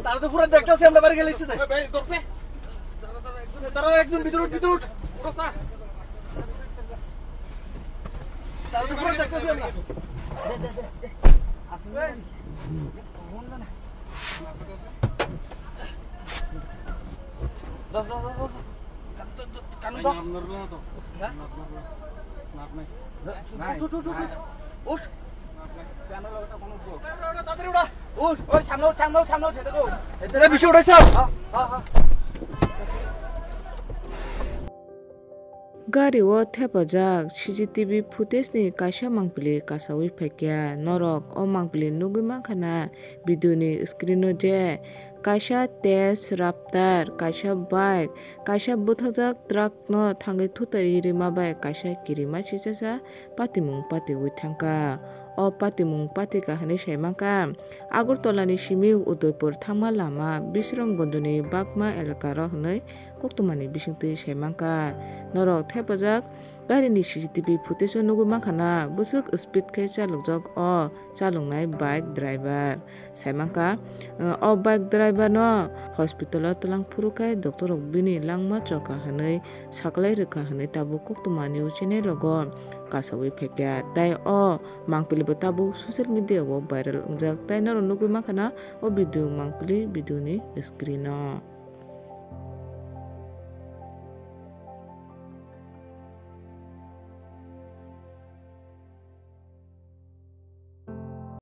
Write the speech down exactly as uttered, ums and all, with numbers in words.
তারা তো পুরো দেখতেছি আমরা বাড়ি গেলে এসে। তারা একদম ভিতরে উঠ, ভিতরে উঠ। তারা তো পুরো দেখতেছি আমরা। দশ, দশ, দশ, দশ। কান, কান, কান, দশ। হ্যাঁ? উঠ, উঠ, উঠ, উঠ, উঠ। উঠ। তাড়াতাড়ি উঠা। উঠ। ওই সামনে উঠ, সামনে উঠ, সামনে উঠ, সেটা তো। এ, বেশি উঠাইছ? হ্যাঁ, হ্যাঁ, হ্যাঁ। Gari o thepajak C C T V footage ni kaisa mangpili kasaui phaikha. Norok o mangpili nugui mankha na video ni screen o je kaisa Tez Raptor, kaisa bike, kaisa bwthakjak truck no thangwi thutai rima bai kaisa kirima chichacha patimung patiui thangkha. O patimung patikha hinui saimankha Agartala ni simi Udaipur thangma lama Bishramganj ni Bagma elaka ro hinui koktwma ni bisingtwi saimankha. Norok thepajak gari ni C C T V footage o nugui mankha na bwswk speed khe chalokjak o chaloknai bike driver. Saimankha, o bike driver no hospital o twlang phuru khe doctor rok bini langma chokha hinui saklai rwkha hinui tabuk koktwma ni uchinai rogo kasaui phaikha. Tai o mangpili bo tabuk social media o viral wngjak. Tai norok nugui mankha na o video mangpili video ni screen o.